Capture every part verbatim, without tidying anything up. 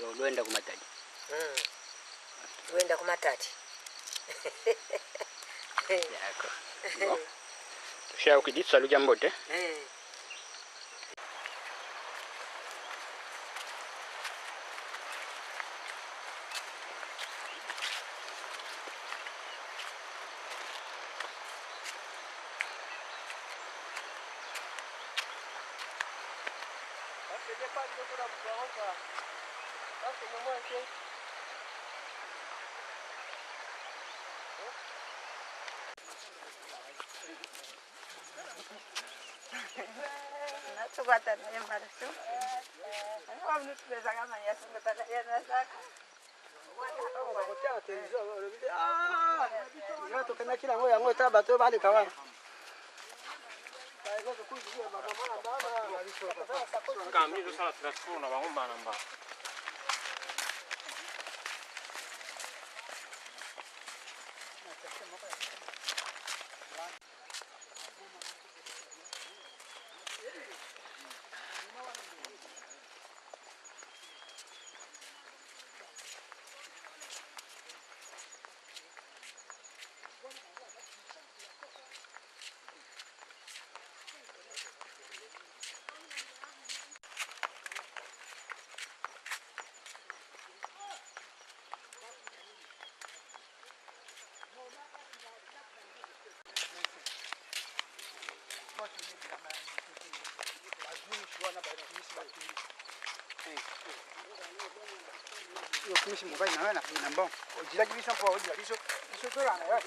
Lwenda ku Matadi. Mm. Lwenda ku Matadi. D'accord. Bon. Tushawukidi, salu kiambote. Eh. Yango tokendaki na yango, yango eta bato oyo baleka wana. Kambi tozosala transport na bango mbala na mbala. Yo, kumisi mobali na yo na, na mbongo. Ojilaki biso mpo ojila biso, biso tolanda yo.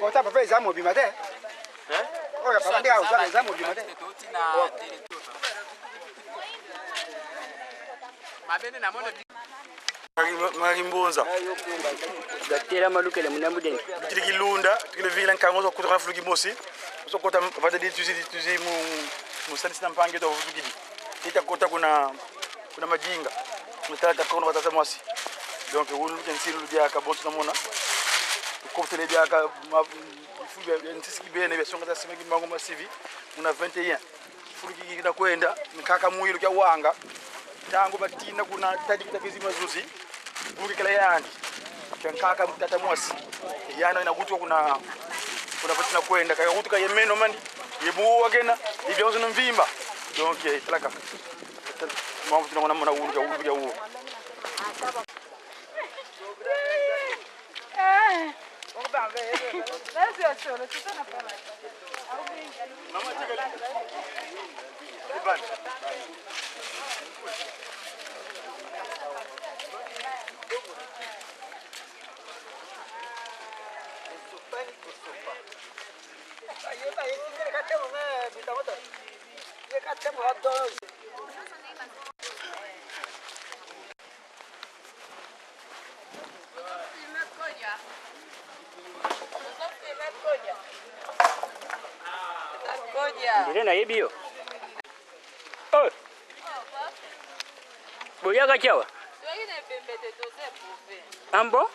Kota papa, eza mobima te. Hein? Oyo papa nde aza, eza mobima te. Mabene na mono. Mari-, Mari Mbonza. Gatela malukele munambu deni. Tukidi Kilunda, tukidi vila nkangu zo kutuka fulu kimosi. Zo kota vata di tuzi, di tuzi mu, mu sanisi na mpangi to vutukidi. Tita kota kuna, kuna Madinga. Mutala ta kono batata mwasi. Donc, wulu ke nsilu diaka bonso na mona. Kotele diaka ma, fu ya, ya nsisi kibeni, ya songa ta sima kimbangu masivi. Muna vingt et un. Fulu ki, ki na kwenda, nkaka mwilu kia wanga. Ntangu batina kuna tadi kita kizi mazuzi. Bungi kala yandi. Kia nkaka mutata mwasi. Yana na kutu kuna, kuna batina kwenda. Kaya kutu ka ye meno mandi. Ye buwa kena. Ye bionso na mvimba. Donc, eh, talaka. Mwa kutina mwana mwana wulu kia wulu kia wulu. Ndele nayebi yo. Oh. Boyaka kiawa? Ah bon?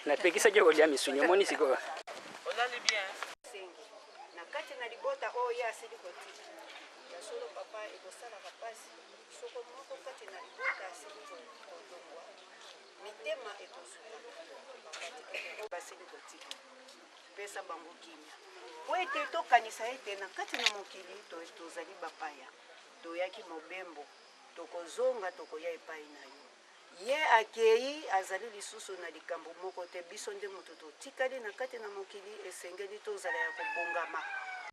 Napekisaki yo kolia misuni, omoni sikoyo. Olali bien? Sengi. Na kati na libota oyo ye asili kotika. Ya solo, papa, ekosalaka mpasi soko moko kati na libota asili ko-, kolongwa. Mitema ekosuka. Papa, tika te oyo basili kotika. Pesa bango kimia. Mpo ete tokanisa ete na kati na mokili to-, tozali bapaya. Toyaki mobembo. Tokozonga, tokoya epai na yo. Ye akei, azali lisusu na likambo moko te. Biso nde moto totikali na kati na mokili, esengeli tozala ya kobongama.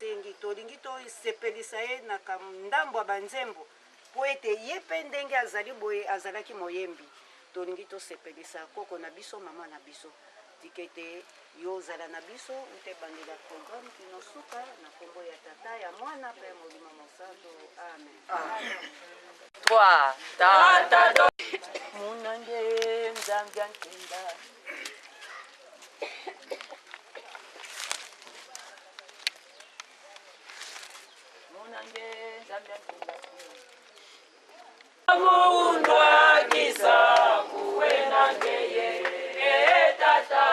Sengi, tolingi tosepelisa ye na kam-, ndambo ya banzembo, mpo ete ye mpe ndenge azali boye, azalaki moyembi. Tolingi tosepelisa koko na biso, mama na biso. Kete yo ozala na biso, uta ebandeli ya programme kino suka, na nkombo ya Tata, ya Mwana mpe ya Molimo Mosantu. Amen. Trois, tata do. Muna nge Nzambi ya nkenda. Muna nge Nzambi ya nkenda. Mundwa kisa kuwena ngeye, e tata.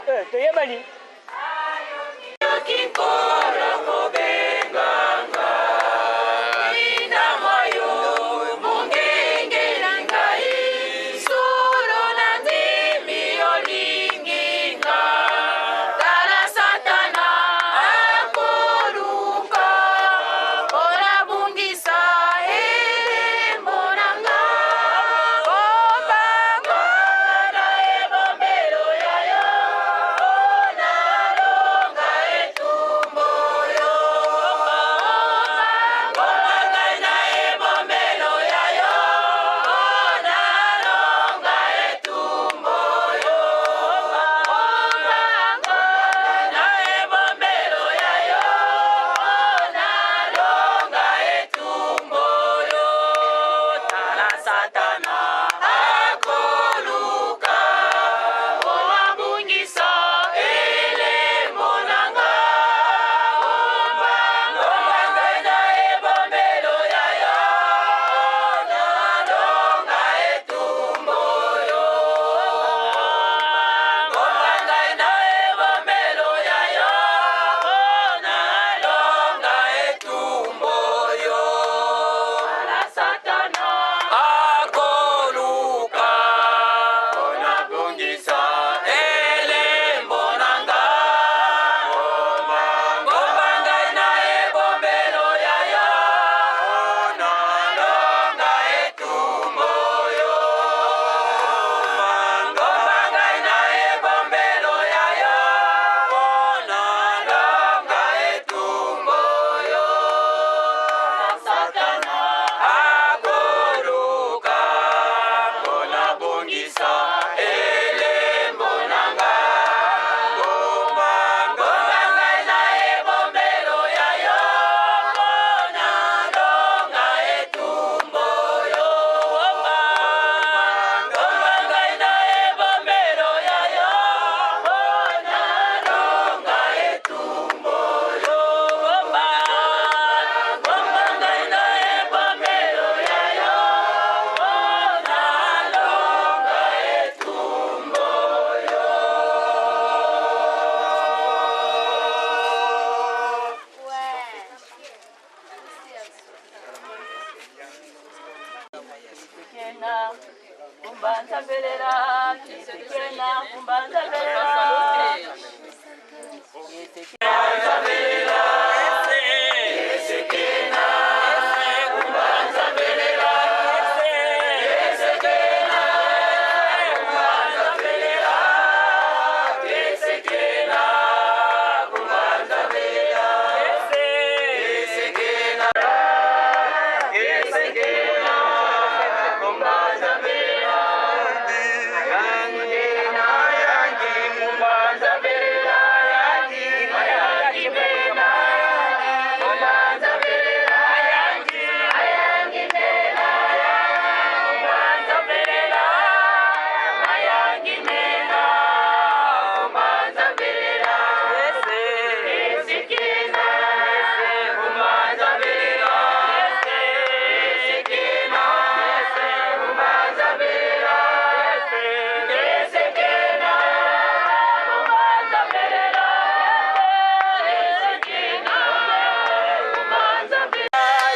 Eh, toyebani. Kinkolo kobenganga, inda moyo mungengeli ngai, solo na ndimi olingi nga. Tala Satana akoluka, pona bungisa elembo na nga. Ngomba, ngomba na ebombelo ya yo, pona longa etumbo yo. Ngomba, ngomba ngai na ebombelo ya yo, pona longa etumbo yo. Ngomba, ngomba na ebombelo ya yo, pona longa etumbo yo. Tala Satana akoluka, pona bungisa elembo na nga. Ngomba, ngomba ngai na ebombelo ya yo, pona longa etumbo yo. Ngomba ngai na ebombelo ya yo, pona longa etumbo yo. Tala Satana akoluka, pona bungisa elembo na nga. Ngomba, ngomba ngai na ebombelo ya yo, pona longa etumbo yo. Ngomba, ngomba ngai na ebombelo ya yo, pona longa etumbo yo. Satana akoluka, pona bungisa elembo na nga. Ngomba, ngomba ngai na ebombelo ya yo, pona longa etumbo yo. Ngomba, ngomba ngai na ebombelo ya yo, pona longa etumbo yo. Ngomba, ngomba ngai na ebombelo ya yo, pona longa etumbo yo. Kena, kumbanza belela, kena, kumbanza belela.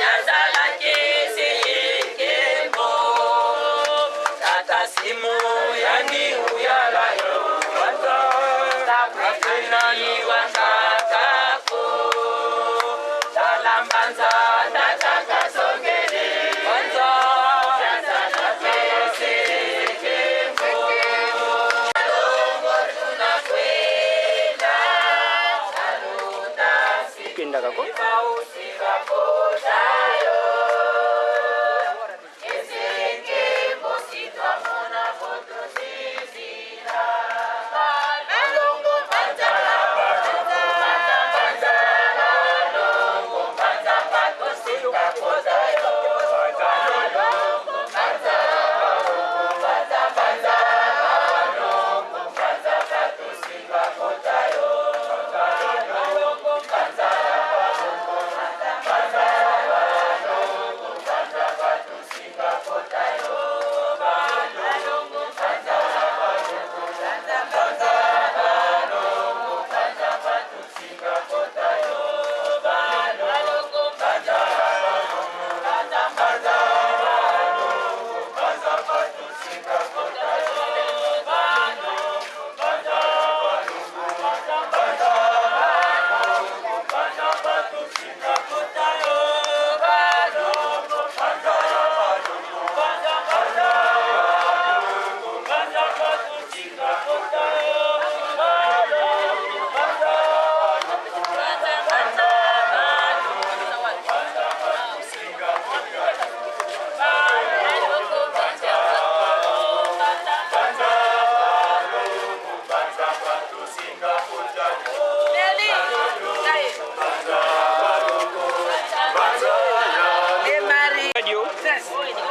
Yazalaki si nkembo, Tata Simon ya Kwendaka ko.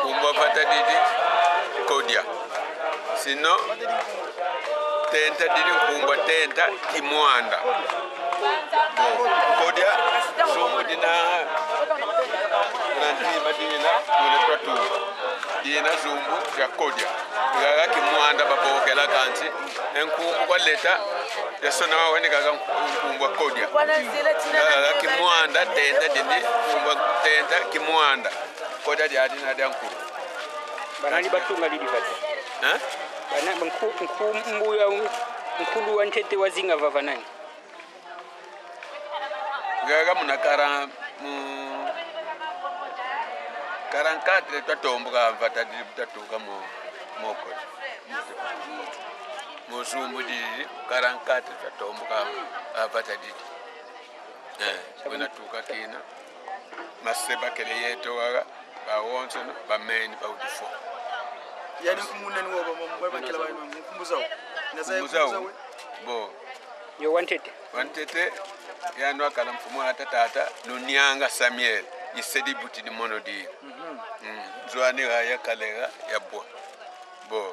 Nkumbu a vata didi, Kodia. Sinon, tenta didi, nkumbu a tenta Kimwanda. Bon, Kodia, zumbu dina, na ntima dina, dina twatuka. Dina zumbu dia Kodia. Gaga Kimwanda babokela kansi, e nkumbu kwa leta, ya sona wa wene gaga nkumbu a Kodia. Gaga Kimwanda, tenta didi, nkumbu a tenta Kimwanda. Kodia dia dina dia nkulu. Banani batunga didi vata? Hein? Bana, nku-, nkumbu ya un-, nkulu wa ntete wazinga vava nani? Gaga muna kara-, mu quarante-quatre twatomboka vata didi, twatuka mu, mu Kodia. Mu zumbu didi, quarante-quatre twatomboka, ah, vata didi. Eh, wena tuka kina. Mase bakele yeto waga, bawonsono, bameni, bawuti fwa. Yani nkumbu nani wo, ba, ba, ba, bakela ba, nkumbu zau? Na za nkumbu zau? Nkumbu zau, eh? Bon. Yo wa ntete? Wa ntete, yandi wakala mfumu a tata, tata Lunianga Samuel, i se di buti di mono di. Mhm. Mm. Nzo ani ga yakala ga, yabwa. Bon.